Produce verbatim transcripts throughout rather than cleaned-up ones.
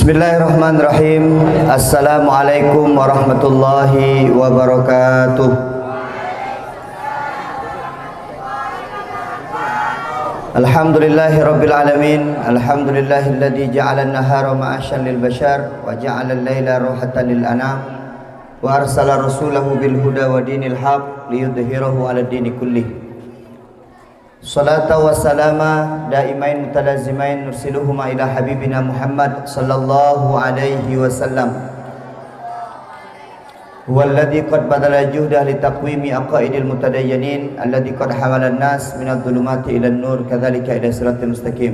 Bismillahirrahmanirrahim. Assalamualaikum warahmatullahi wabarakatuh. Alhamdulillahirabbil alamin. Alhamdulillahilladzi ja'alan nahara ma'asyan lil basyar wa ja'alal laila rahatan lil anam. Wa arsala rasulahu bil huda wa dinil haq liyudhhirahu 'alad dini kullih. Salata wa salama daimain mutalazimain nursiluhuma ila habibina Muhammad sallallahu alaihi wasallam. Huwa alladzi qad badala juhdah li taqwimi aqaidil mutadayyanin alladzi qad hamalan nas minadh dhulumati ilan nur kadzalika ila siratil mustaqim.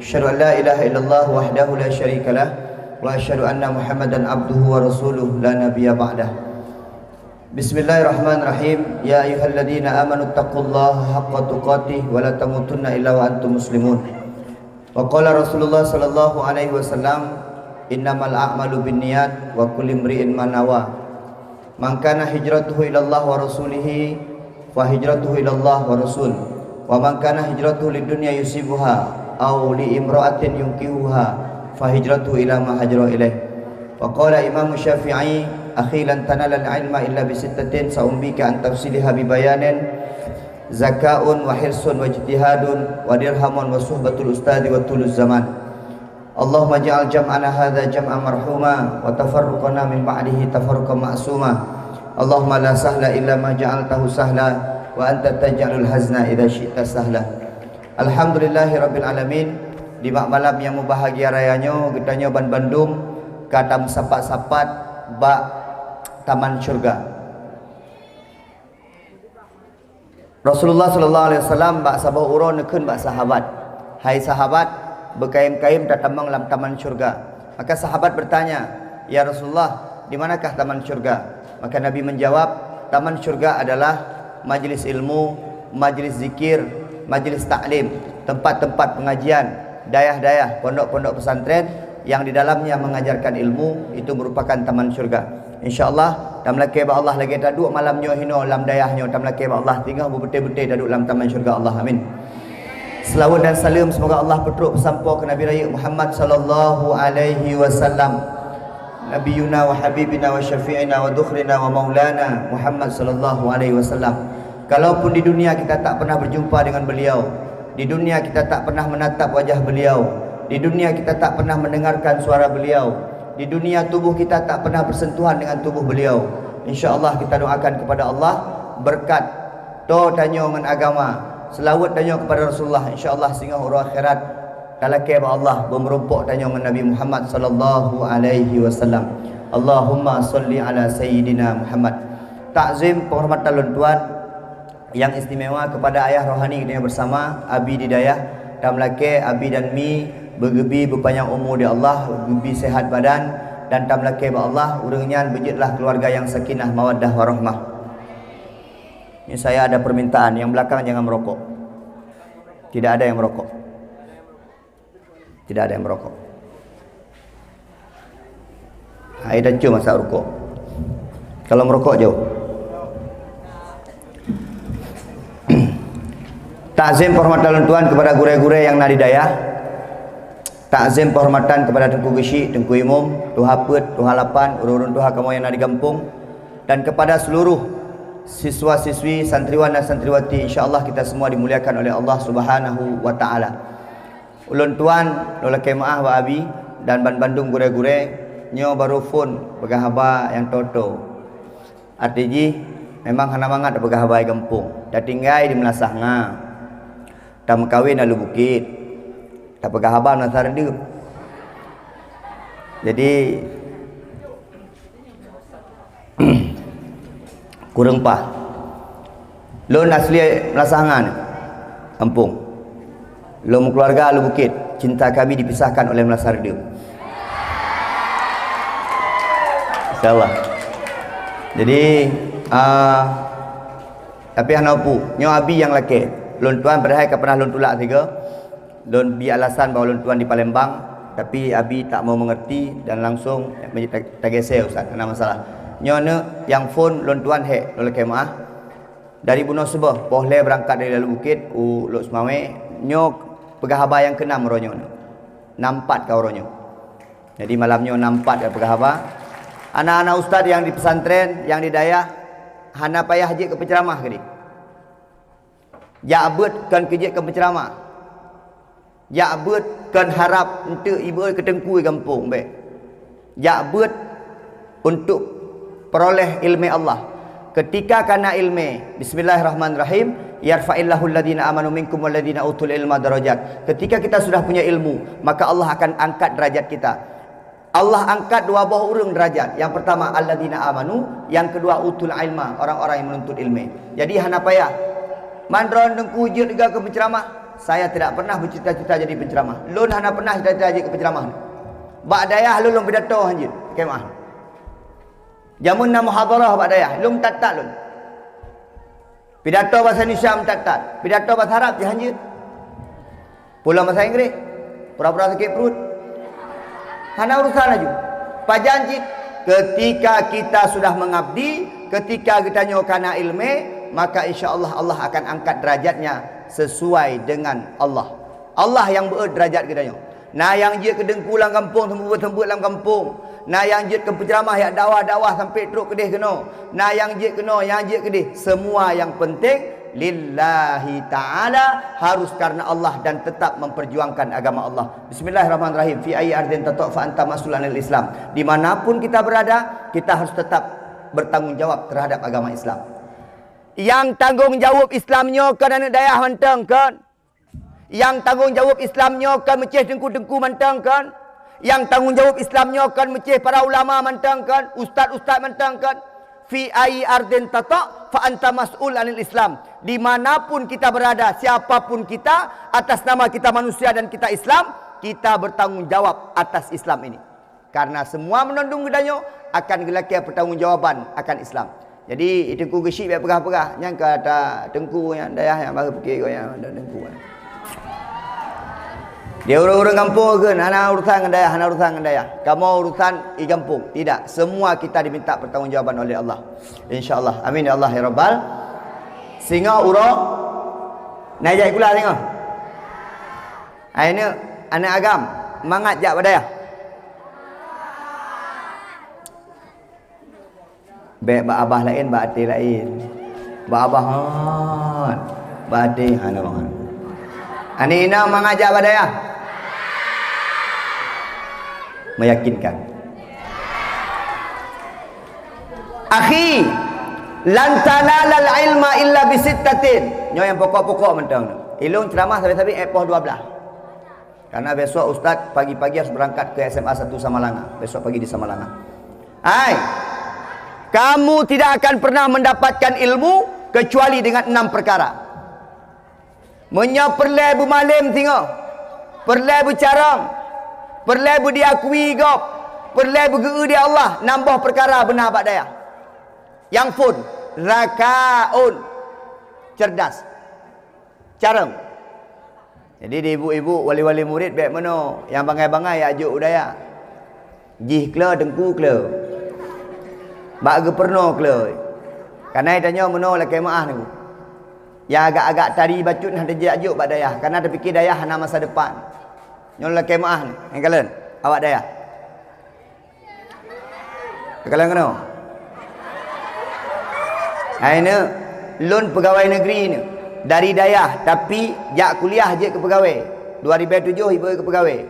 Asyhadu an la ilaha illallah wahdahu la syarikalah wa asyhadu anna Muhammadan abduhu wa rasuluh la nabiyya ba'dah. Bismillahirrahmanirrahim. Ya ayyuhalladzina amanu taqullaha haqqa tuqatih wa la tamutunna illa wa antum muslimun. Wa qala Rasulullah sallallahu alaihi wasallam, "Innamal a'malu binniyat wa kullu imri'in ma nawa." Man kana hijratuhu ilallah wa rasulihi fa hijratuhu ilallah wa rasul. Wa man kana hijratuhu lidunya yusibuha aw li imra'atin yunkihuha fa hijratuhu ila ma hajara ilaih. Wa qala Imam Syafi'i, "Akhi, lan tanalal ilma illa bi sittatin, sa'umbika an tafsiliha bi bayanin, zakaun wa hirsun wa ijtihadun wa dirhamun wa suhbatul ustadi wa tuluz zaman. Allahumma ja'al jam'ana hadza jam'an marhuma wa tafarruqana min ba'dihi tafarruqan ma'suma. Allahumma la sahla illa ma ja'altahu sahla wa anta taj'alul hazna idza syi'ta sahla." Alhamdulillahirabbil alamin. Di bak malam nyang mubahagia raya nyoe, geutanyoe banbandum ka tameusapat-sapat bak taman syurga. Rasulullah sallallahu alaihi wasallam bak saboh uroe neukheun bak sahabat, "Hai sahabat, beukayém-kayém tatamong lam taman syurga." Maka sahabat bertanya, "Ya Rasulullah, di manakah taman syurga?" Maka Nabi menjawab, "Taman syurga adalah majlis ilmu, majlis zikir, majlis taklim, tempat-tempat pengajian, dayah-dayah, pondok-pondok pesantren yang di dalamnya mengajarkan ilmu, itu merupakan taman syurga." Insya Allah, tameulakée bak Allah lagée taduek malam nyoe hinoe lam dayah nyoe, tameulakée bak Allah singoh beubeutée-beutée taduek lam taman syurga Allah. Amin. Selawat dan saleuem semoga Allah peutrok peusampoe keu Nabi Rayeuk Muhammad sallallahu alaihi wasallam. Nabiyuna wa habibina wa syafi'ina wa dhukhrina wa maulana Muhammad sallallahu alaihi wasallam. Kalaupun di dunia kita tak pernah berjumpa dengan beliau, di dunia kita tak pernah menatap wajah beliau, di dunia kita tak pernah mendengarkan suara beliau, di dunia tubuh kita tak pernah bersentuhan dengan tubuh beliau, insya Allah kita doakan kepada Allah berkat to tanyoe ngon agama, selawat tanyoe kepada Rasulullah, insya Allah singoh uroe akhirat talakée bak Allah beumeurumpok tanyoe ngon Nabi Muhammad sallallahu alaihi wasallam. Allahumma shalli ala sayyidina Muhammad. Takzim penghormatan lôn tuan yang istimewa kepada ayah rohani geutanyoe bersama, Abi di dayah, tameulakée Abi dan Mi beugeubi beupanyang umu di Allah, geubi sehat badan, dan tameulakée bak Allah ureuëng nyan beujeuet lah keuluwarga nyang sakinah mawaddah warahmah. Ini saya ada permintaan, yang belakang jangan merokok. Tidak ada yang merokok. Tidak ada yang merokok. Hai dah cium asap rokok. Kalau merokok jauh. Takzim penghormatan lôn tuan kepada gurée-gurée yang na di dayah. Takzim penghormatan kepada Teungku Geuchik, Teungku Imum, Tuha Peuet, Tuha Lapan, ureuëng-ureuëng tuha kamoe yang na di gampông, dan kepada seluruh siswa-siswi, santriwan dan santriwati, insya Allah kita semua dimuliakan oleh Allah Subhanahu wa taala. Ulôn tuan, lôn lakée meuáh bak Abi dan banbandum gurée-gurée, nyoe barô phon peugah haba nyang toe-toe. Arti jih, memang hana mangat peugah haba di gampông. Tatinggai di Meulasah Nga. Tameukawen Alue Bukét. Tapeugah haba Meulasah Reudeup. Jadi, kureueng paih. Lôn asli Meulasah Nga, gampông. Lôn meukeuluwarga Alue Bukét, cinta kami dipisahkan oleh Meulasah Reudeup. Insya Allah. Jadi, ah, tapi hana peue, nyoe Abi nyang lakée. Lôn tuan padahai ka pernah lôn tulak sigoe. Lôn bri alasan bahwa lôn tuan di Palembang, tapi Abi tak mau mengerti dan langsung ta-, tageusée, Ustaz, hana masalah. Nyoe neuk nyang phon lôn tuan hék, lôn lakée meuáh. Dari bunoe suboh, poh lhée beurangkat dari Alue Bukét u Lhokseumawe, nyoe peugah haba nyang keunam uroe nyoe neuk. Na empat ka uroe nyoe. Jadi malam nyoe na empat ka peugah haba. Anak-anak ustaz nyang di pesantren, nyang di dayah, hana payah jeuet keu peuceramah keudeh. Jak beuet kon keu jeuet keu peuceramah. Jak beuet kon harab enteuk ibeue keu teungku gampông bék. Jak beuet untuk peuroleh ilmé Allah. Ketika kana ilmé, bismillahirrahmanirrahim, yarfa'illahu alladhina amanu minkum walladhina utul ilma darajat. Ketika kita sudah punya ilmu, maka Allah akan angkat derajat kita. Allah angkat dua boh ureuëng derajat. Yang pertama alladzina amanu, yang kedua utul ilma, orang-orang yang menuntut ilmu. Jadi hana payah. Man droe teungku jeuet keu penceramah, saya tidak pernah bercita-cita jadi penceramah. Lôn hana pernah cita-cita jeuet keu penceramah. Bak dayah lôn lôn pidato hanjeuet, kemah. Jameun na muhadharah bak dayah, lôn that-that lôn. Pidato bahasa Indonesia meutat-tat, pidato bahasa Arab jih hanjeuet. Pulang bahasa Inggris, pura-pura sakit perut. Hana urusan laju. Pajan cit, ketika kita sudah mengabdi, ketika geutanyoe kana ilmé, maka insya Allah, Allah akan angkat derajatnya sesuai dengan Allah. Allah yang beuet derajat geutanyoe. Na nyang jeuet keu teungku lam gampông, seumeubeuet-seumeubeuet lam gampông. Na nyang jeuet keu peuceramah, jak dakwah-dakwah sampai trok keudeh keunoe. Na nyang jeuet keunoe, nyang jeuet keudeh. Semua yang penting lillahi ta'ala, harus karena Allah dan tetap memperjuangkan agama Allah. Bismillahirrahmanirrahim. Fi ayyi ardin tata fa anta mas'ul anil Islam. Di mana pun kita berada, kita harus tetap bertanggung jawab terhadap agama Islam. Nyang tanggong jaweueb Islam nyoe kon aneuëk dayah mantong kon. Nyang tanggong jaweueb Islam nyoe kon meucéh teungku-teungku mantong kon. Nyang tanggong jaweueb Islam nyoe kon meucéh para ulama mantong kon, ustaz-ustaz mantong kon. Fi ayyi ardin tata fa anta mas'ul anil Islam. Di mana pun kita berada, siapa pun kita, atas nama kita manusia dan kita Islam, kita bertanggung jawab atas Islam ini. Karena semua meunandum geutanyoe akan geulakée pertanggungjawaban akan Islam. Jadi, Teungku Geuchik bék peugah-peugah, nyang ka ta teungku nyang dayah nyang baru pikir keu nyang ada teungku. Dia ureuëng-ureuëng gampông kheun, hana urusan ngon dayah, hana urusan ngon dayah. Kamoe urusan di gampông. Tidak, semua kita diminta pertanggungjawaban oleh Allah. Insya Allah. Amin ya Allah ya Rabbal. Singoh uroe na jak sikula singoh. Hai neuk, aneuk agam, mangat jak bak dayah. Bék bak abah laén, bak até laén. Bak abah hot, bak até hana bangai. Aneuk inong mangat jak bak dayah. Meyakinkan. Akhi, lan tanalal ilma illa bisittatin. Nyoe nyang pokok-pokok mantong. Ilôn ceramah sabe-sabe ék poh dua belas. Karena besok ustaz pagi-pagi harus berangkat ke S M A satu Samalanga. Besok pagi di Samalanga. Hai, kamu tidak akan pernah mendapatkan ilmu kecuali dengan enam perkara. Meunyoe peureulée beumalém singoh, peureulée beucarông, peureulée beudiakui gob, peureulée beugeu di Allah, nam boh peukara beuna bak dayah. Nyang phôn, zakaun, cerdas, carông. Jadi di ibu-ibu, wali-wali murit bék meunoe, nyang bangai-bangai jak jok u dayah. Jih klo teungku klo. Bak geupeureunoe klo. Kana tanyoe meunoe lakée meuáh nyoe. Nyang agak-agak tari bacut hana jijak-jok bak dayah, kana tapike dayah hana masa depan. Nyoe lakée meuáh nyoe, nyang kalon, awak dayah. Kalon keunoe. Hai neuk, lôn peugawai negeri neuk. Dari dayah, tapi jak kuliah jeuet keu peugawai. Dua ribée tujoh iba keu peugawai.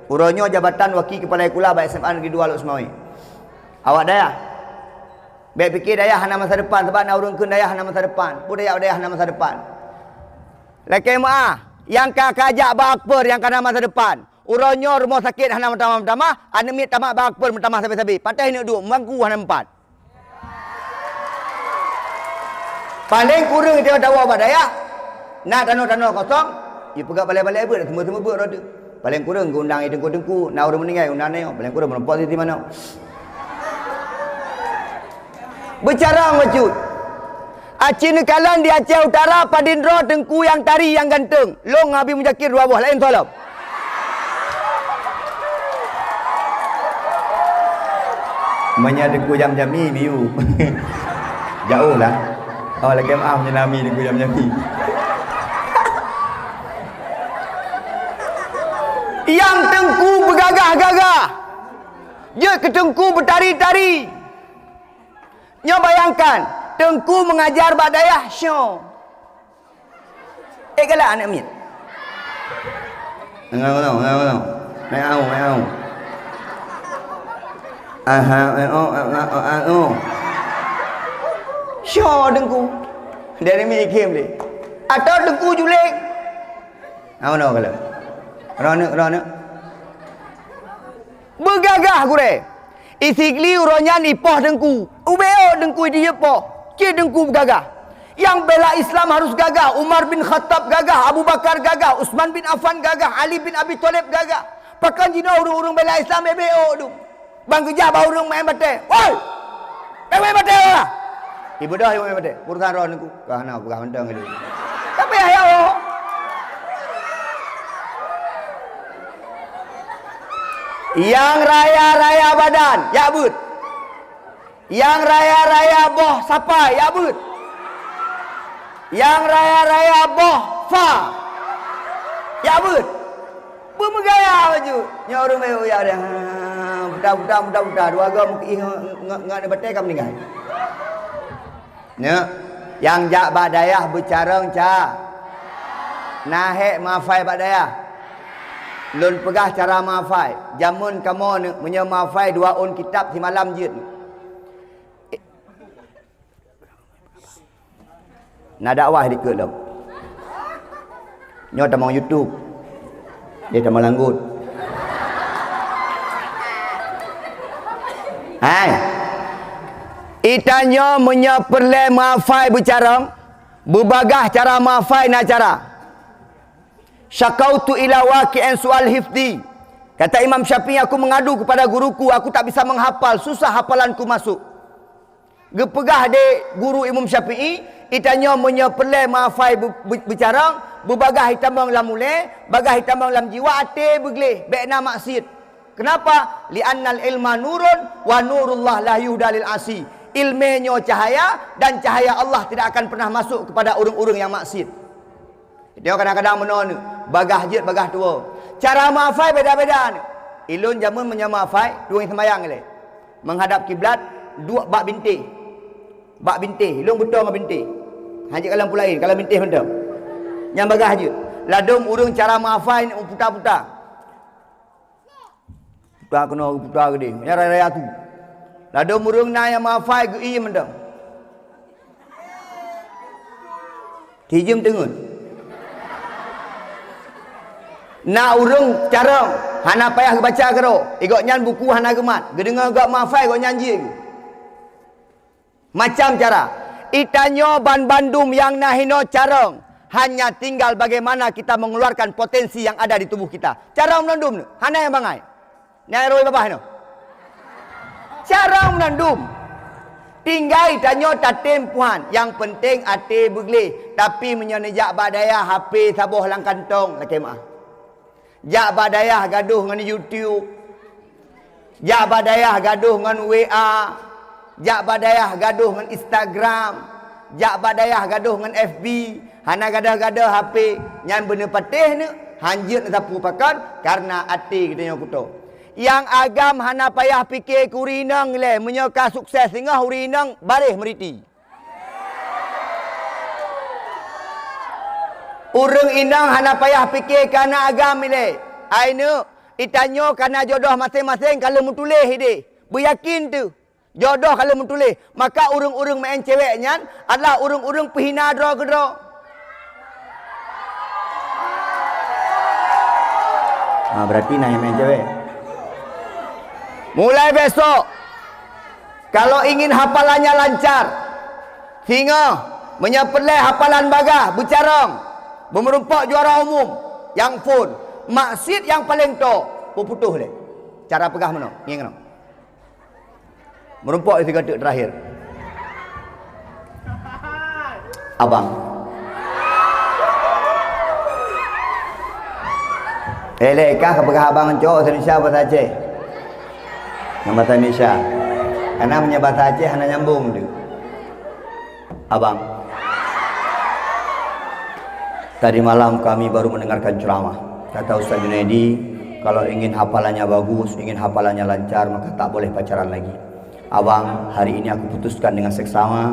Uroe nyoe jabatan Wakil Kepala Sikula bak S M A Negeri Dua Lhokseumawe. Awak dayah. Bék pike dayah hana masa depan, sabab na ureuëng kheun dayah hana masa depan. Peue dayah, dayah hana masa depan. Lakée meuáh, nyang ka kajak bak akper nyang ka na masa depan. Uroe nyoe rumoh sakét hana meutamah-meutamah, aneuk miet tamat bak akper meutamah sabe-sabe. Patéh neuk duek, mangku hana meupat. Paleng kureueng tiep tawoe bak dayah, na tanoh-tanoh kosong, jipeugah balée-balée beuet, teumeu-teumeu beuet rot. Paleng kureueng geuundang teungku-teungku, na ureuëng meuninggai, undang nyoe, paleng kureueng meurumpok siti manok. Beucarông bacut. Aci neukalon di Aceh Utara padum droe teungku nyang tari nyang ganteng. Lôn ngon Abi Muzakir dua boh laén soe lom. Meunyoe Teungku Jam Jami, miyueb. Jauh lah. Oh, lakée meuáh meunyoe nami Teungku Jam Jami. Nyang teungku beugagah-gagah. Jeuet keu teungku beutari-tari. Nyoe bayangkan, teungku meungajar bak dayah syoe. Eh, galak aneuk miet. Engau, engau, engau, engau. Naik au, naik au. Aha, eh, oh, ah, ah, oh, ah, oh. Syoe teungku. Dari mi ikim deh. Atau teungku juling. Au, no, kalau. Ronek, ronek. Beugagah gurée. Isigli uroe nyan ipoh teungku. Ubé ôk teungku di ipoh. Cit teungku beugagah. Nyang bela Islam harus gagah. Umar bin Khattab gagah, Abu Bakar gagah, Utsman bin Affan gagah, Ali bin Abi Thalib gagah. Pakon jinoe ureuëng-ureuëng bela Islam bébé ôk tu. Ban geujak bak ureuëng maén batée. Woi! Maén batée lah! Ibeudôh maén batée. Urusan roh teungku. Ka hana peugah mantong lé. Tapi ayah oh. Nyang raya-raya badan, jak beuet. Nyang raya-raya boh sapai, jak beuet. Nyang raya-raya boh fa, jak beuet. Beumeugaya baju. Nyoe ureuëng bayu ya dah. Buta-buta, buta-buta. Dua go meukiih ngon, ngon, ngon batée ka meuninggai. Nyoe, nyang jak bak dayah beucarông ca. Na hék mafai bak dayah. Lôn peugah cara mafai. Jameun kamoe nyoe, meunyoe mafai dua ôn kitab simalam jeuet. Na dakwah dikeue lom. Nyoe tamong YouTube. Dia tamong langgut. Hai. Itanyoe meunyoe peureulée mafai beucarông, beubagah cara mafai na cara. Syakautu ila waqi'in su'al hifdi. Kata Imam Syafi'i, "Aku mengadu kepada guruku, aku tak bisa menghafal, susah hafalanku masuk." Geupeugah deh guru Imam Syafi'i, itanyoe meunyoe peureulée mafai beu-, beu-, beucarông, beubagah itamong lam ulée, bagah itamong lam jiwa, até beugleh, bék na maksiet. Kenapa? "Li'annal ilma nurun wa nurullah la yuhda lil asi." Ilmé nyoe cahaya dan cahaya Allah tidak akan pernah masuk kepada ureuëng-ureuëng nyang maksiet. Nyoe kadang-kadang meunoe nyoe, bagah jeuet bagah tuwoe. Cara mafai beda-beda nyoe. Ilôn jameun meunyoe mafai, tueng seumayang ilée. Menghadap kiblat, duek bak bintéh. Bak bintéh, ilôn beutôi ngon bintéh. Hana jeuet ka lampu laén, ka lam bintéh mantong. Nyang bagah jeuet. Ladôm ureuëng cara mafai nyoe puta-puta. Puta keunoe, puta keudeh. Nyan raya-raya tu. Ladôm ureuëng na nyang mafai geuiem mantong. Tijeuem teungeut. Na ureuëng carông, hana payah geubaca keudroe. Igok nyan buku hana geumat. Geudeungoe gak mafai, gok nyan jeuet. Macam cara. Itanyoe banbandum nyang na hinoe carông, hanya tinggal bagaimana kita mengeluarkan potensi yang ada di tubuh kita. Carông meunandum nyoe, hana nyang bangai. Nyang roi babah nyoe. Carông meunandum. Tinggai tanyoe tatem puhan, nyang penting até beugleh. Tapi meunyoe neujak bak dayah, H P saboh lam kantong, lakée meuah. Jak bak dayah gadoh ngon YouTube. Jak bak dayah gadoh ngon W A. Jak bak dayah gadoh ngon Instagram. Jak bak dayah gadoh ngon F B. Hana gadoh-gadoh H P. Nyan beuneu patéh nyoe, hanjeuet neusapeue pakon, kareuna até geutanyoe kuto. Nyang agam hana payah pike keu ureuëng inong lé, meunyoe ka sukses singoh ureuëng inong baréh meuriti. Ureuëng inong hana payah pike keu aneuk agam ilée. Ai neuk, itanyoe kana jodoh maséng-maséng ka lheueh meutuléh idéh. Beuyakin teuh, jodoh ka lheueh meutuléh. Maka ureuëng-ureuëng meu'en cewek nyan adalah ureuëng-ureuëng peuhina droe keudroe. Ha, berarti na nyang meu'en cewek. Mulai besok, kalau ingin hafalannya lancar, singoh, meunyoe peureulée hafalan bagah, beucarông, beumeurumpok juara umum, nyang phon, maksiet nyang paleng tok, peuputoh lé. Cara peugah meunoe, ngieng keunoe. Meurumpok di sigoe teuk terakhir. Abang. Eh, lé kah ka peugah abang cok, bahasa Indonesia, bahasa Aceh? Ngon bahasa Indonesia. Karena meunyoe bahasa Aceh hana nyambung tu. Abang. Tadi malam kami baru mendengarkan ceramah. Kata Ustaz Junaidi, Kalau ingin hafalannya bagus, ingin hafalannya lancar, maka tak boleh pacaran lagi. Abang, hari ini aku putuskan dengan seksama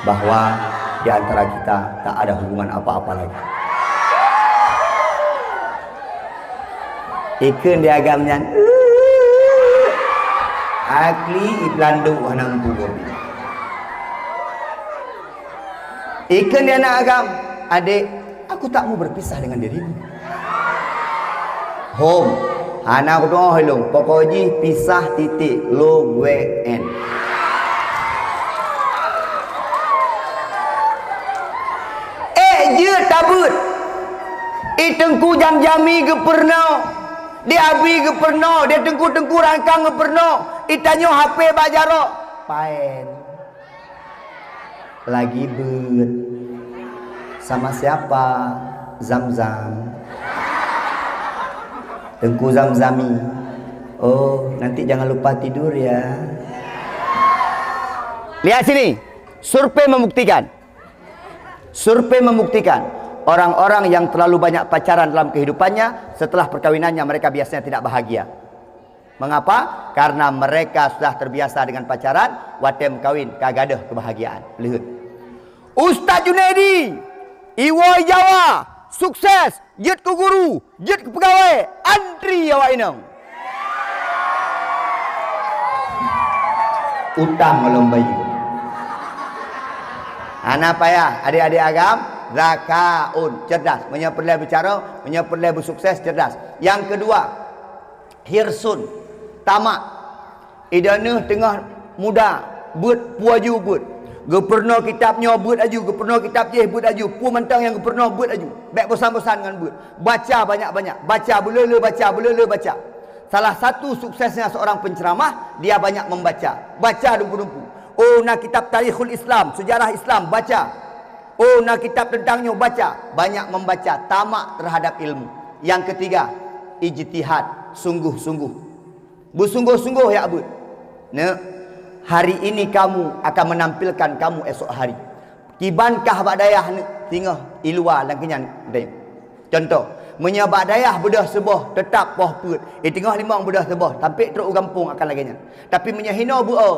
bahwa di antara kita tak ada hubungan apa-apa lagi. Ikheun di agam nyan, akli iplanduk hana meupugoe. Ikheun di anak agam, adek, aku tak mau berpisah dengan dirimu. Hom, hana kudoh ilong, pokok jih pisah titik, lo gue en. Eh, jeuet tabeuet. I Teungku Jam-Jami geupeurunoe, di Abi geupeurunoe, di Teungku-teungku Rangkang geupeurunoe, i tanyoe H P bak jaroe. Paen. Lagi beuet. Sama siapa? Zam-Zam. Teungku Zam-Zami. Oh, nanti jangan lupa tidur ya. Lihat sini. Survei membuktikan. Survei membuktikan, orang-orang yang terlalu banyak pacaran dalam kehidupannya, setelah perkawinannya mereka biasanya tidak bahagia. Mengapa? Karena mereka sudah terbiasa dengan pacaran, watée meukawen ka gadôh kebahagiaan. Leuheut. Ustaz Junaidi, iwoe Jawa, sukses, jeuet keu guru, jeuet keu peugawée, antri awak inong. Utang lom bayeue. Hana payah, adik-adik agam, zakaun, cerdas. Meunyoe peureulée bicara, meunyoe peureulée beusukses, cerdas. Nyang keudua, hirsun, tamak. Ideh neuh teungoh muda, beuet peue aju beuet. Geupeurunoe kitab nyoe beuet aju, geupeurunoe kitab jéh beuet aju, peue mantong nyang geupeurunoe beuet aju. Bék bosan-bosan ngon beuet. Baca banyak-banyak, baca beuleu-leu baca, beuleu-leu baca. Salah satu suksesnya seorang penceramah, dia banyak membaca. Baca dumpu-dumpu. Oh, na kitab Tarikhul Islam, sejarah Islam, baca. Oh, na kitab tentang nyoe, baca. Banyak membaca, tamak terhadap ilmu. Yang ketiga, ijtihad, sungguh-sungguh. Beusungguh-sungguh jak beuet. Neuk, hari ini kamu akan menampilkan kamu esok hari. Kiban kah bak dayah neuk, singoh i luwa lam keunyan dayah. Contoh, meunyoe bak dayah beudôh seuboh teutap poh peuet, i teungoh limong beudôh seuboh, sampai trok u gampông akan lagée nyan. Tapi meunyoe hinoe beu-o,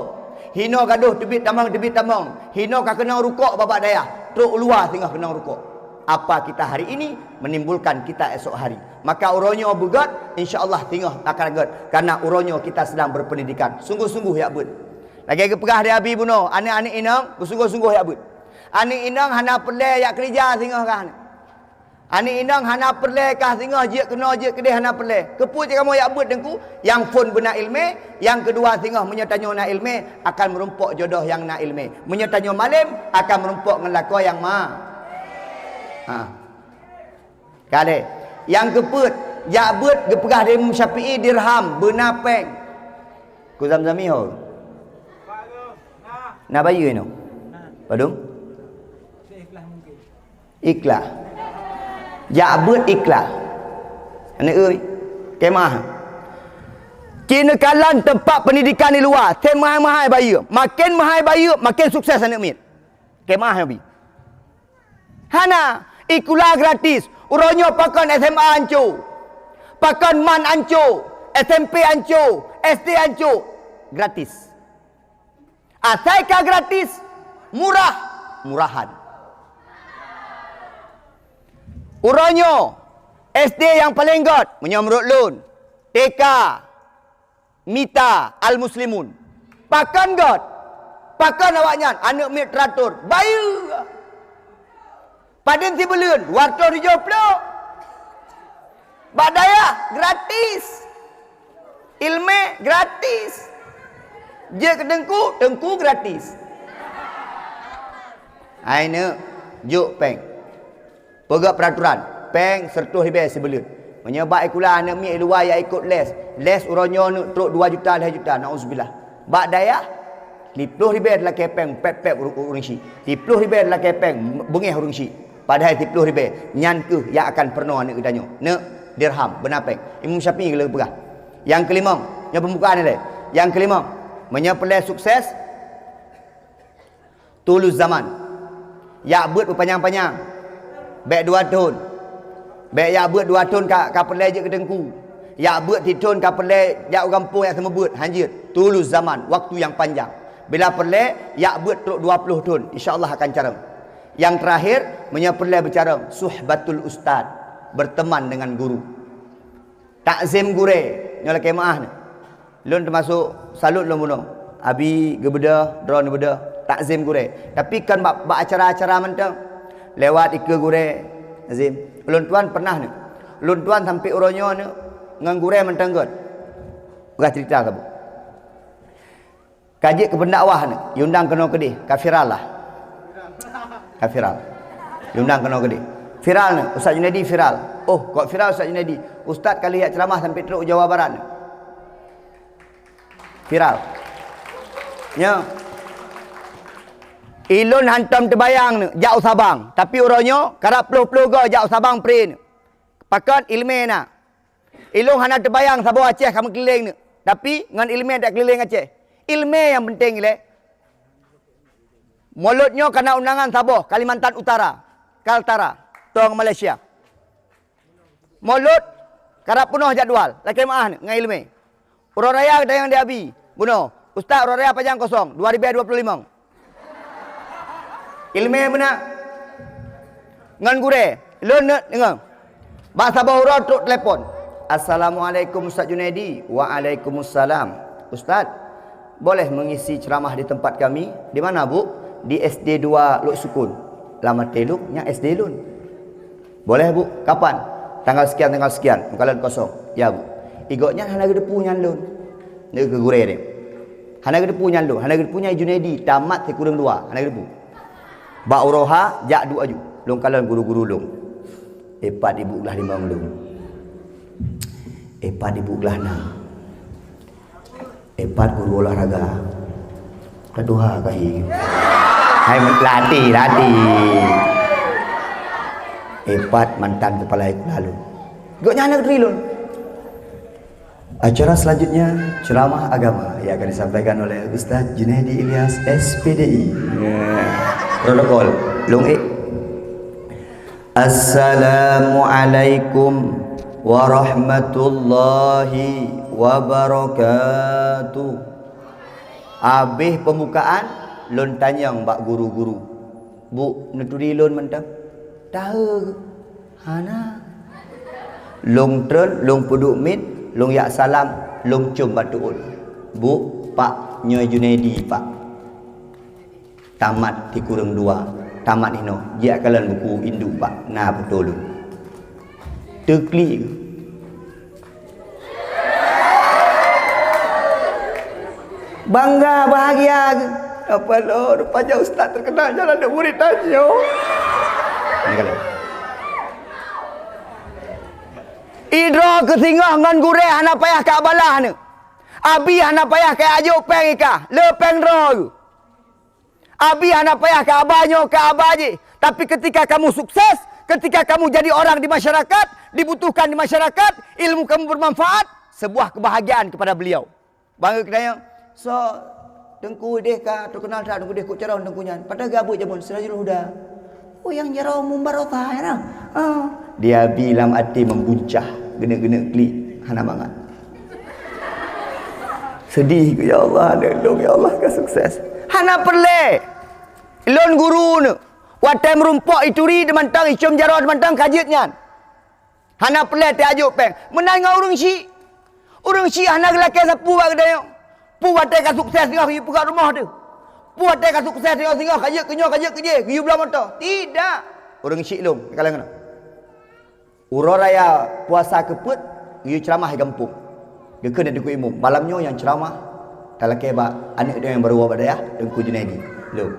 hinoe gadôh teubiet tamong, teubiet tamong, hinoe ka keunong rukok bak dayah, trok u luwa singoh keunong rukok. Apa kita hari ini menimbulkan kita esok hari. Maka uroe nyoe beugét, insya Allah singoh akan gét. Karena uroe nyoe kita sedang berpendidikan. Sungguh-sungguh jak beuet. Lagée geupeugah di Abi bunoe, aneuëk-aneuëk inong beusungguh-sungguh jak beuet. Aneuëk inong hana peureulée jak keurija singoh kah. Aneuëk inong hana peureulée kah singoh jeuet keunoe jeuet keudeh hana peureulée. Keupeue cit kamoe jak beuet Teungku? Nyang phon beuna iéleumé, nyang keudua singoh meunyoe tanyoe na iéleumé akan meurumpok jodoh nyang na iéleumé. Meunyoe tanyoe malém akan meurumpok ngon lakoe nyang ma. Ha. Ka lhée. Nyang keupeuet, jak beuet geupeugah lé Imam Syafi'i dirham beuna péng. Ku Zam-Zami ho. Na bayeue nyoe. Padum? Ikhlas. Jak beuet ikhlas. Aneuëk euy, kemah. Cit neukalon teumpat pendidikan di luwa, seumaha-maha bayeue. Maken maha bayeue, maken sukses aneuëk miet. Kemah Nabi. Hana, ikula gratis. Uroe nyoe pakon S M A anco. Pakon man anco, S M P anco, S D anco. Gratis. Asai ka gratis, murah, murahan. Uroe nyoe, S D nyang paleng gét, meunyoe meunurot lôn, T K, Mita, Al-Muslimun. Pakon gét? Pakon awaknyan, aneuëk miet teuatur, bayeue. Padum sibuleuen, dua ratus tujoh ploh. Bak dayah, gratis. Iéleumé, gratis. Jeuet keu teungku, teungku gratis. Hai neuk, jok péng. Peugét peuraturan, péng seratus ribèe sibuleuen. Meunyoe bak sikula aneuëk miet i luwa jak ikot les, les uroe nyoe neuk trok dua juta, lhèe juta, nauzubillah. Bak dayah, lhèe ploh ribèe lakèe péng pép-pép ureuëng syiek. Lhèe ploh ribèe lakèe péng beungèh ureuëng syiek. Padahai lhèe ploh ribèe, nyan kheueh nyang akan peurunoe aneuëk geutanyoe. Neuk, dirham, beuna péng. Imam Syafi'i geupeugah. Nyang keulimong, nyoe peumbukaan ilèe. Nyang keulimong, meunyoe peureulèe sukses, tulus zaman. Jak beuet beupanyang-panyang. Bèk dua thon. Bèk jak beuet dua thon ka, ka peureulèe jeuet keu teungku. Jak beuet sithon ka peureulée jak u gampông jak seumeubeuet, hanjeuet. Tulus zaman, waktu nyang panjang. Bila peureulée, jak beuet trok dua ploh thon, insya Allah akan carông. Nyang terakhir, meunyoe peureulée beucarông, suhbatul ustad, berteman dengan guru. Takzim gurée, nyoe lakée meuáh nyoe. Lôn teumasok salut lôn bunoe. Abi geubeudôh, droeneuh beudôh, takzim gurée. Tapi kon bak, bak acara-acara mantong. Lewat ikeue gurée, takzim. Ulôn tuan pernah nyoe. Ulôn tuan sampoe uroe nyoe nyoe ngon gurée mantong göt. Peugah cerita saboh. Ka jeuet keu pendakwah nyoe, iundang keunoe keudeh, ka viral lah. Ka viral. Iundang keunoe keudeh. Viral nyoe, Ustaz Junaidi viral. Oh, kok viral Ustaz Junaidi? Ustaz ka lheueh jak ceramah sampoe trok u Jawa Barat nyoe. Viral. Nyoe. Ilôn hantom teubayang nyoe, jak u Sabang. Tapi uroe nyoe, karab ploh-ploh goe jak u Sabang pre nyoe. Pakon? Ileumé na. Ilôn hana teubayang saboh Aceh ka meukeulileng nyoe, tapi ngon ileumé takeulileng Aceh. Ileumé nyang peunteng ilée. Mulod nyoe kana undangan saboh Kalimantan Utara, Kaltara, tong Malaysia. Mulod karab peunoh jadwal, lakée meuáh nyoe ngon ileumé. Uroe raya geutanyong di Abi, bunoe, "Ustaz, uroe raya pajan kosong, dua ribée dua ploh limong?" Ileumé meunan. Ngon gurée, lôn nyoe deungoe. Bak saboh uroe trok telepon. "Assalamualaikum Ustaz Junaidi." "Waalaikumsalam." "Ustaz, boleh mengisi ceramah di tempat kami?" "Di mana, Bu?" "Di S D dua Lhoksukon." Lam até lôn, nyan S D lôn. "Boleh, Bu. Kapan?" "Tanggal sekian, tanggal sekian." Meukalon kosong. "Ya, Bu." Igoe nyan hana geuteupeue nyan lôn. Nyoe keu gurée nyoe. Hana geuteupeue nyan lôn, hana geuteupeue nyan Junaidi, tamat sikureueng dua, hana geuteupeue. Bak uroe ha, jak duek aju. Lôn kalon guru-guru lôn. "Eh, pat ibu glah limong lôn. Eh, pat ibu glah nam. Eh, pat guru olahraga. Ka tuha ka hi." Hai, latih, latih. "Eh, pat mantan kepala sekolah lôn." Gobnyan hana geuturi lôn. Acara selanjutnya, ceramah agama yang akan disampaikan oleh Ustaz Junaidi Ilyas, S P D I. Ya. Protokol. Lôn ék. "Assalamualaikum warahmatullahi wabarakatuh." Abéh pembukaan, lôn tanyong bak guru-guru, "Bu, neuturi lôn mantong?" "Tahe." "Hana." Lôn treun, lôn peuduek miet, lôn jak salam, lôn com bak tuôt. "Bu, Pak, nyoe Junaidi, Pak. Tamat sikureueng dua, tamat hinoe, jak kalon buku induk, Pak, na peutoe lôn." Teuklik. Bangga, bahagia. Apa lo, rupanya ustaz terkenal jalan dek murid tanya. Idroe keu singoh ngon gurée hana payah ka balah nyoe. Abi hana payah ka ajok péng ikah, le péng droe. Abi hana payah ka aba nyoe, ka aba jih. Tapi ketika kamu sukses, ketika kamu jadi orang di masyarakat, dibutuhkan di masyarakat, ilmu kamu bermanfaat, sebuah kebahagiaan kepada beliau. Bangga kita yang, so, Teungku deh ka terkenal that, Teungku deh kok carông Teungku nyan. Padahal gabut jameun Sirajul Huda. Oh, yang jarông Mumbarosa ya nah. Ah. Dia bi lam até membuncah, geuneuk-geuneuk klik, hana mangat. Sedih, ya Allah, aneuk lôn, ya Allah, ka sukses. Hana peureulée. Lôn guru nyoe. Watée meurumpok ituri teumantong, icom jaroe teumantong ka jeuet nyan. Hana peureulée teuajok péng. Meunan ngon ureuëng syik. Ureuëng syik hana geulakée sapeue bak geutanyoe. Peue watée ka sukses singoh geuyue peugah rumoh teuh. Peue watée ka sukses singoh-singoh ka jeuet keu nyoe, ka jeuet keu jéh, geuyue bloe moto. Tidak. Ureuëng syik lôn, kalon keunoe. Uroe raya puasa keupeuet, geuyue ceuramah di gampông. Geukheun di Teungku Imum, malam nyoe nyang ceuramah talakée bak aneuk tanyoe nyang barô bak dayah, Teungku Junaidi. Lôn.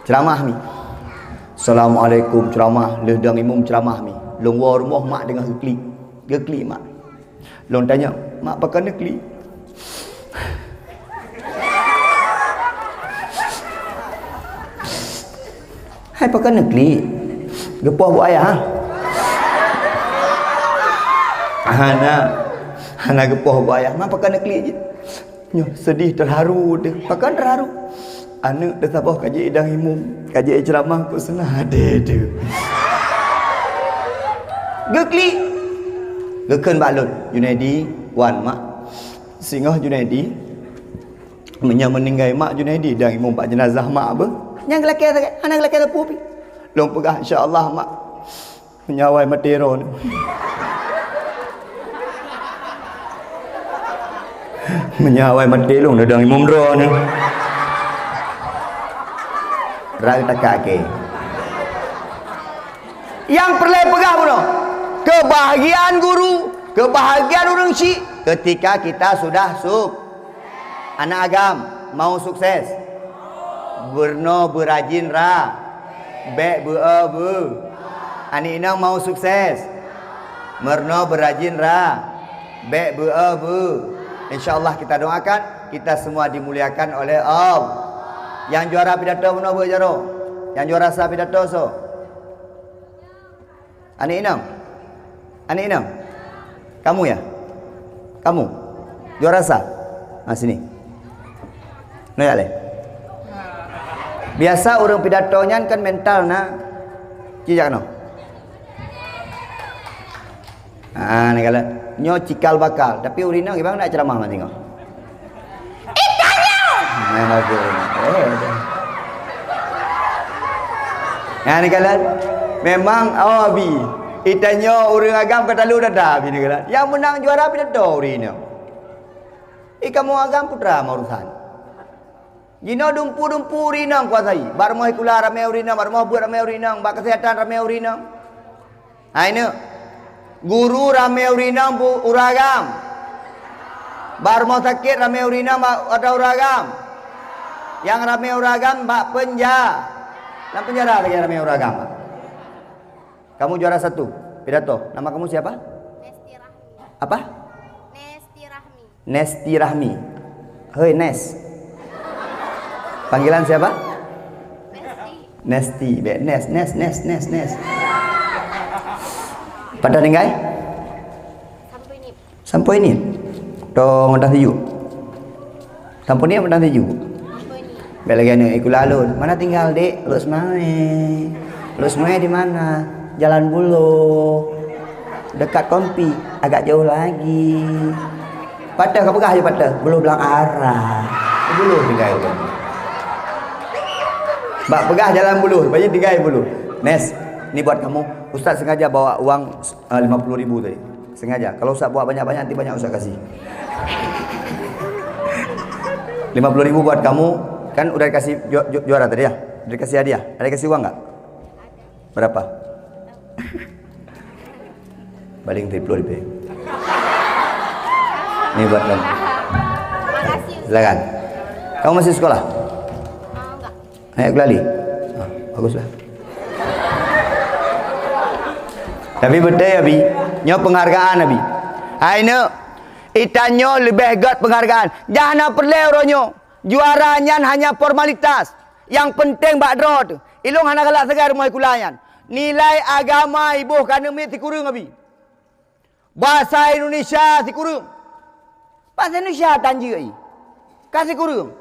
Ceuramah mi. Assalamualaikum, ceuramah, lheueh dong imum ceuramah mi. Lôn woe rumoh mak deungoe geuklik. Geuklik mak. Lôn tanyong, "Mak, pakon neuklik?" "Hai, pakon neuklik?" "Geupoh buet ayah." "Hana, hana geupoh buet ayah. Mak, pakon neuklik jih?" Nyoe seudeh, teuharu teuh. "Pakon teuharu?" "Aneuk teuh saboh ka jeuet idong imum, ka jeuet ceuramah, peue seunang até teuh." Geuklik. Geukheun bak lôn, "Junaidi, wan mak." Singoh Junaidi, meunyoe meuninggai mak Junaidi, dang imum bak jenazah mak beuh. Nyang geulakée sagai, hana geulakée sapeue pih. Lôn peugah, "Insya Allah, mak." Meunyoe awai maté droeneuh. Meunyoe awai maté lôn, dang imum droeneuh. Rak takak ke. Nyang peureulée peugah bunoe, keubahgiaan guru, keubahgiaan ureuëng syik ketika kita sudah suk-, aneuk agam mau sukses. Beureunoe beurajin ra, bék beu-e beu. Aneuk inong mau sukses. Meurunoe beurajin ra, bék beu-e beu. Insya Allah kita doakan, kita semua dimuliakan oleh Allah. Nyang juara pidato bunoe beu jaroe. Nyang juara sa pidato soe? Aneuk inong? Aneuk inong? Kamu ya? Kamu? Juara sa? Ha, sini. Nyoe jak lé. Biasa ureuëng pidato nyan kan mental na. Ci jak keunoe. Ha, ni kalau nyoe cikal bakal, tapi ureuëng inong ibang nak ceramah mah tengok. Itanyoe! Nah, bagus. Eh, dah. Nah, ni kalon. Memang, oh, Abi. Itanyoe ureuëng agam ka talu dada, Abi, ni kalon. Nyang meunang juara pidato ureuëng inong. Ih, kamoe agam putra meurusan. Jinoe dumpu-dumpu ureuëng inong kuasai. Bak rumoh sikula ramé ureuëng inong, bak rumoh beuet ramé ureuëng inong, bak kesehatan ramé ureuëng inong. Hai neuk, guru ramé ureuëng inong bu-, ureuëng agam. Bak rumoh sakét ramé ureuëng inong ba-, ata ureuëng agam. Nyang ramé ureuëng agam bak penja-, lam penjara lagée ramé ureuëng agam. Kamu juara satu, pidato. Nama kamu siapa? Nesti Rahmi. Apa? Nesti Rahmi. Nesti Rahmi. Hei, Nes. Panggilan siapa? Nesti. Nesti. Be-, Nes, Nes, Nes, Nes, Nes. Pat tinggai? Sampoe ni. Sampoe ni? Tong atas tuju. Sampoe ni atas tuju. Sampoe ni. Bèk lagèe aneuk sikula lôn. Mana tinggal, Dek? Lhokseumawe. Lhokseumawe di mana? Jalan Buloh. Dekat Kompi, agak jauh lagi. Pat ka peugah jih pat, Buloh Blang Arah. Buloh tinggai tu. Bak peugah jalan Buloh, rupanya tinggai Buloh. Nes, ni buat kamu. Ustaz sengaja bawa uang, eh, lima puluh ribu tadi. Sengaja. Kalau Ustaz bawa banyak-banyak, nanti banyak Ustaz kasih. Lima puluh ribu buat kamu, kan udah dikasih ju-, ju-, juara tadi ya? Udah dikasih hadiah. Ada dikasih uang nggak? Berapa? Paling triplo lebih. Ni buat kamu. Makasih. Silakan. Kamu masih sekolah? Ah, enggak. Naik keulali? Ah, baguslah. Tapi beutôi, Abi. Nyoe penghargaan, Abi. Hai neuk, itanyoe leubeh gét penghargaan. Dah na peureulèe uroe nyoe. Juara nyan hanya formalitas. Nyang penting bak droe teuh. Ilôn hana galak sagai rumoh sikula nyan. Nilai agama iboh ka neumiet sikureueng, Abi. Bahasa Indonesia sikureueng. Bahasa Indonesia tan jeuet, ka sikureueng.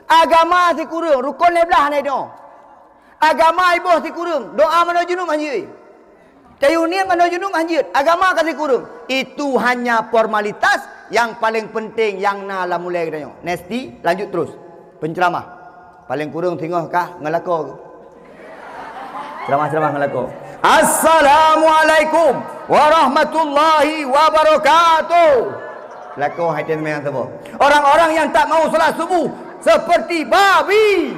Agama sikureueng, rukon lhèe blah hana jinoe. Agama iboh sikureueng, doa manoe junub han jeuet. Tayue niet manoe junub han jeuet, agama ka sikureueng. Itu hanya formalitas, yang paling penting nyang na lam ulèe geutanyoe. Nesti, lanjut terus. Penceramah. Paling kureueng singoh kah ngon lakoe. Ceramah-ceramah ngon lakoe. Assalamualaikum warahmatullahi wabarakatuh. Lakoe hai teurimong saboh. Orang-orang yang tak mau salat subuh seperti babi.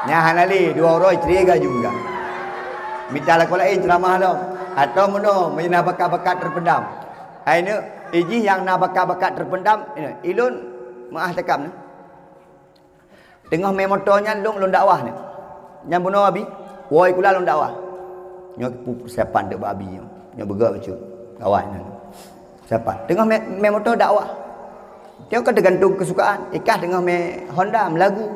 Nyan hana lé, dua uroe ceria juga. Mita lakoe laén ceramah lom. Atau meunoe, meunyoe na bakat-bakat terpendam. Hai neuk, ijih nyang na bakat-bakat terpendam, ilôn meu'ah takab nyoe. Teungoh mé moto nyan lôn, lôn dakwah nyoe. Nyan bunoe Abi, woe sikula lôn dakwah. Nyoe pu-, persiapan teuk bak Abi nyoe. Nyoe beugöt bacut. Dakwah nyan. Persiapan. Teungoh mé, mé moto dakwah. Nyoe kan teugantung kesukaan. Ikah teungoh mé Honda meulagu.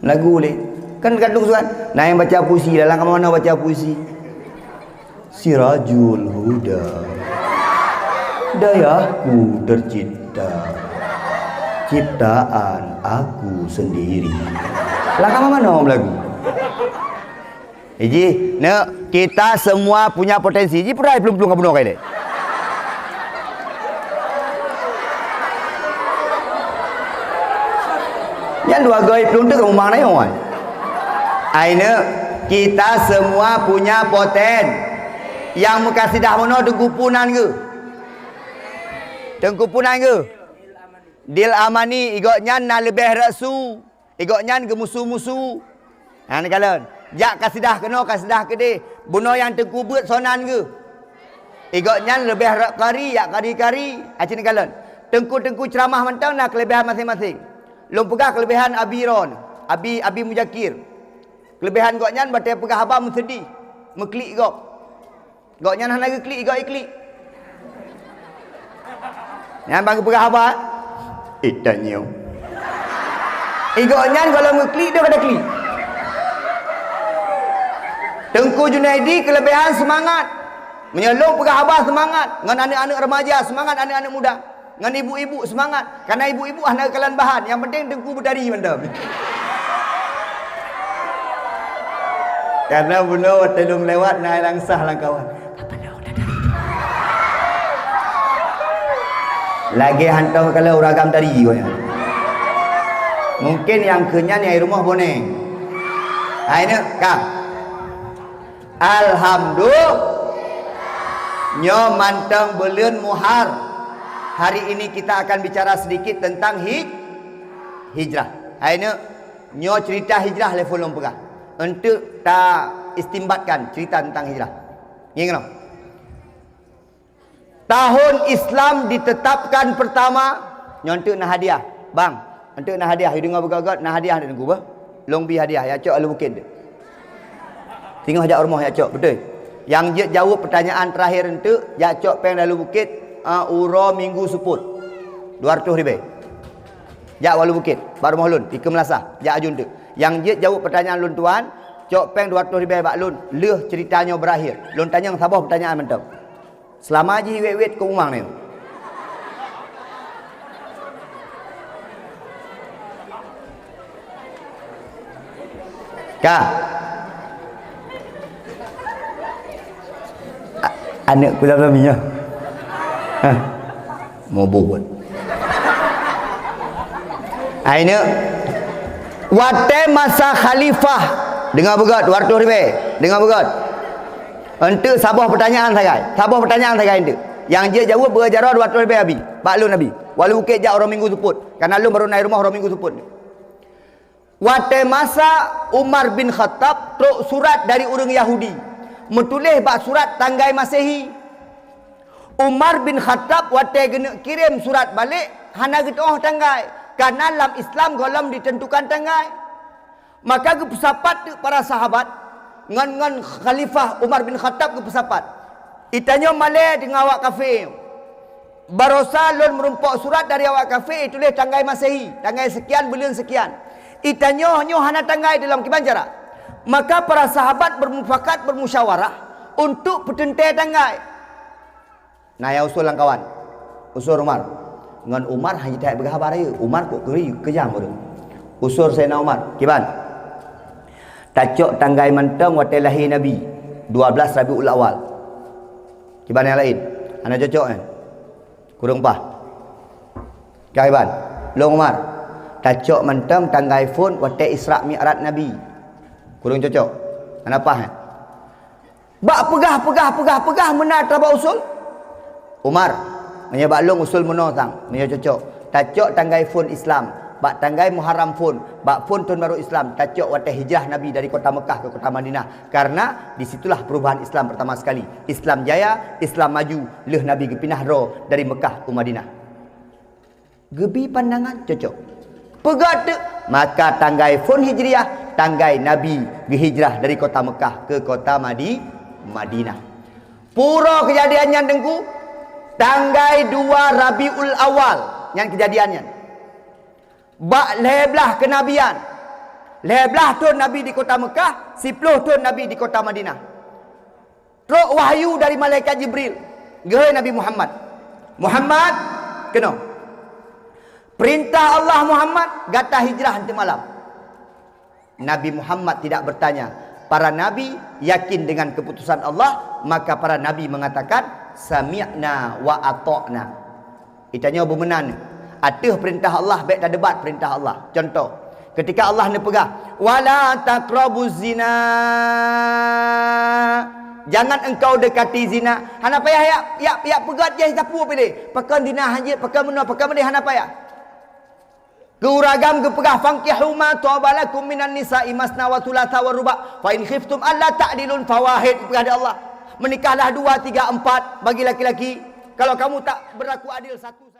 Lagu lé. Kan teugantung kesukaan. Na nyang baca puisi, dalam kamoe na baca puisi. Sirajul Huda, dayahku tercinta. Ciptaan aku sendiri. Lah ka manoe lagu. Jih, neuk, kita semua punya potensi. Jih, peue plueng-plueng ka bunoe kai lé. Nyan dua goe plueng tu ka mumang na nyoe. Ai neuk, kita semua punya poten. Nyang meukasidah bunoe Teungku Punan geuh. Teungku Punan geuh. Dil Amani, i gobnyan na leubeh rot su, i gobnyan geumusu-musu. Hana kalon. Jak kasidah keunoe, kasidah keudeh. Bunoe nyang teukubeuet sonan geuh. I gobnyan leubeh rot kari, jak kari-kari. Aci kalon. Teungku-teungku ceuramah mantong na keuleubehan maséng-maséng. Lôn peugah keuleubehan Abi Ron, Abi, Abi Mujakir. Keuleubehan gobnyan batée peugah haba meuseudeh, meuklik gob. Gobnyan hana geuklik, i gob iklik. Nyan ban geupeugah haba, "Eh, tanyoe." I gobnyan gohlom geuklik, deuh kada klik. Teungku Junaidi keuleubehan seumangat. Meunyoe lôn peugah haba seumangat, ngon aneuk-aneuk remaja seumangat, aneuk-aneuk muda. Ngon ibu-ibu seumangat. Kana ibu-ibu hana geukalon bahan. Nyang penting Teungku beutari mantong. Karena bunoe watée lôn lewat na langsah lam kawan. Lagée hantom kalau uragam tari gobnyan. Mungkin nyang keu nyan nyang i rumoh boneng. Hai neuk, ka. Alhamdulillah. Nyoe mantong buleuen Muhar. Hari ini kita akan bicara sedikit tentang hij-, hijrah. Hai neuk, nyoe cerita hijrah lé phon lôn peugah. Eunteuk ta istimbatkan cerita tentang hijrah. Ngieng keunoe. Tahun Islam ditetapkan pertama, nyoe eunteuk na hadiah. Bang, eunteuk na hadiah, yue deungoe beugét-gét, na hadiah eunteuk Teungku bah. Lôn bi hadiah, jak cok Alue Bukét. Singoh jak u rumoh jak cok, beutôi. Nyang jeuet jaweueb peutanyaan terakhir eunteuk, jak cok péng di Alue Bukét, a, uroe Minggu seupôt. Dua ratus ribèe. Jak u Alue Bukét, bak rumoh lôn, dikeue meulasah, jak aju eunteuk. Nyang jeuet jaweueb peutanyaan lôn tuan, cok péng dua ratus ribèe bak lôn, lheueh cerita nyoe beurakhir. Lôn tanyong saboh peutanyaan mantong. Seulama jih wét-wét keu umang nyoe. Ka. A-, aneuk ku dalam nyoe. Hah. Mubuk. Ai neuk. Watée masa khalifah, deungoe beugét, dua ratus ribèe, deungoe beugét. Eunteuk saboh peutanyaan sagai, saboh peutanyaan sagai eunteuk. Nyang jeuet jaweueb beu jaroe dua ratus ribèe abi, bak lôn abi. Walau bukét jak uroe Minggu seupôt, karena lôn barô na i rumoh uroe Minggu seupôt. Watée masa Umar bin Khattab trok surat dari ureuëng Yahudi, meutuléh bak surat tanggai Masehi. Umar bin Khattab watée geuneuk kirém surat balek, hana geutu'oh tanggai, karena lam Islam gohlom ditentukan tanggai. Maka geupeusapat teuk para sahabat ngon, ngon Khalifah Umar bin Khattab geupeusapat. Itanyoe malée deungon awak kafé. Barosa lôn meurumpok surat dari awak kafé ituléh tanggai Masehi, tanggai sekian, buleuen sekian. Itanyoe nyoe hana tanggai di lom kiban cara. Maka para sahabat bermufakat, bermusyawarah untuk peuteuntée tanggai. Na nyang usul lam kawan. Usul Umar. Ngon Umar hana jiteubiet peugah haba rayeuk. Umar kok keuri keujam ureuëng. Usul Saidina Umar, kiban? Tacok tanggai mantong watée lahé Nabi, dua belas Rabiul Awal. Kiban nyang laén? Hana cocok nyan. Kureueng paih. Ka iban, lôn Umar, tacok mantong tanggai phon watée Isra Mi'raj Nabi. Kureueng cocok. Hana paih nyan. Bak peugah, peugah, peugah, peugah meunan tabak usul. Umar, meunyoe bak lôn usul meunoe sang, meunyoe cocok. Tacok tanggai phon Islam, bak tanggai Muharram phon, bak phon thon barô Islam, tacok watée hijrah Nabi dari kota Mekah ke kota Madinah. Karena di situlah perubahan Islam pertama sekali. Islam jaya, Islam maju, lheueh Nabi geupinah droe dari Mekah u Madinah. Geubi pandangan cocok. Peugah teuk, maka tanggai phon Hijriah, tanggai Nabi geuhijrah dari kota Mekah ke kota Madi-, Madinah. Pura keujadian nyan Teungku, tanggai dua Rabiul Awal nyan keujadian nyan. Bak lhée blaih keunabian, lhée blaih thon Nabi di kota Mekah, siploh thon Nabi di kota Madinah. Trok wahyu dari malaikat Jibril, geuhôi Nabi Muhammad, "Muhammad, keunoe. Perintah Allah, Muhammad, gata hijrah nanti malam. Nabi Muhammad tidak bertanya. Para nabi yakin dengan keputusan Allah, maka para nabi mengatakan, "Sami'na wa ata'na." Itanyoe beumeunan. Ateueh perintah Allah, bèk tadebat perintah Allah. Contoh, ketika Allah neupeugah, "Wala taqrabuz zina." Jangan engkau dekati zina. Hana payah yak, yak, yak peugah jih sapeue pih deh. Pakon zina hanjeuet, pakon meunoe, pakon meudeh, hana payah. Keu ureueng agam geupeugah, "Fankihu ma thaba lakum minan nisa'i masna wa thulatha wa ruba', fa in khiftum alla ta'dilu fawahid," geupeugah lé Allah. Meunikahlah dua, tiga, empat bagi laki-laki. Kalau kamu tak berlaku adil, satu.